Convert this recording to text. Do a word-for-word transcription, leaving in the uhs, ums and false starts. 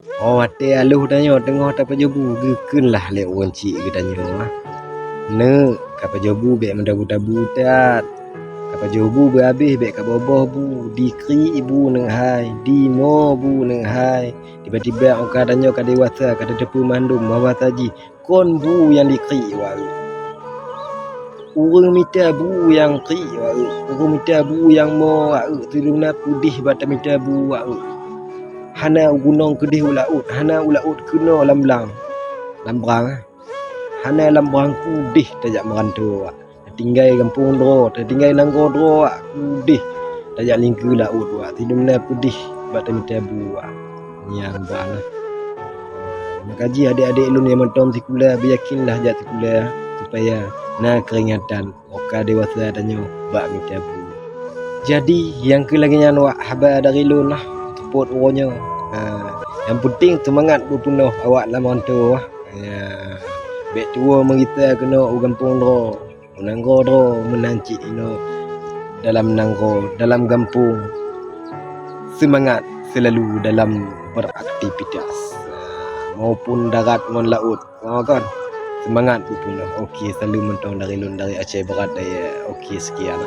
Oh, watèe aloh tanyoe teungoh tapajoh bu, geukheun lah lé ureueng chik geutanyoe, ah. Neuk, kapajoh bu bèk meudabu-dabu that. Kapajoh bu beuhabéh bèk kaboh-boh bu, dikriek bu neuk hai, dimoe bu neuk hai. Tiba-tiba óh ka tanyoe ka dewasa, ka tateupeue mandum bahwasa jih kon bu nyang dikriek wak reuek. Ureueng mita bu nyang kriek wak reuek, ureueng mita bu nyang moe wak reuek, sidum na peudeh bak tamita bu wak reuek. Hana u gunong keudeh u laôt, hana u laôt keunoe lam blang, lam brang. Hana lam brang keudeh tajak meuranto wak. Tatinggai gampông droe, tatinggai nanggroe droe wak keudeh. Tajak lingkeue laôt wak, sidum na peudeh bak tamita bu wak. Nyan bah na. Maka jih adék-adék lôn nyang mantong sikula, beuyakinlah jak sikula supaya na keuringatan óh ka dewasa tanyoe bak mita bu. Jadi, nyang keu lagèe nyan wak haba dari lôn lah, seupôt uroe nyoe. Ha, nyang peunteng seumangat beupeunoh awak lam ranto wah. Ya, bèk tuwoe meugisa keunoe u gampông droe, u nanggroe droe, meunan cit inoe dalam nanggroe, dalam gampông. Seumangat seulalu dalam beraktivitas, maupun darat ngon laôt. Oh, kon. Seumangat beupeunoh. Oke, salam mantong dari lôn, dari Aceh Barat Daya. Oke, sekian.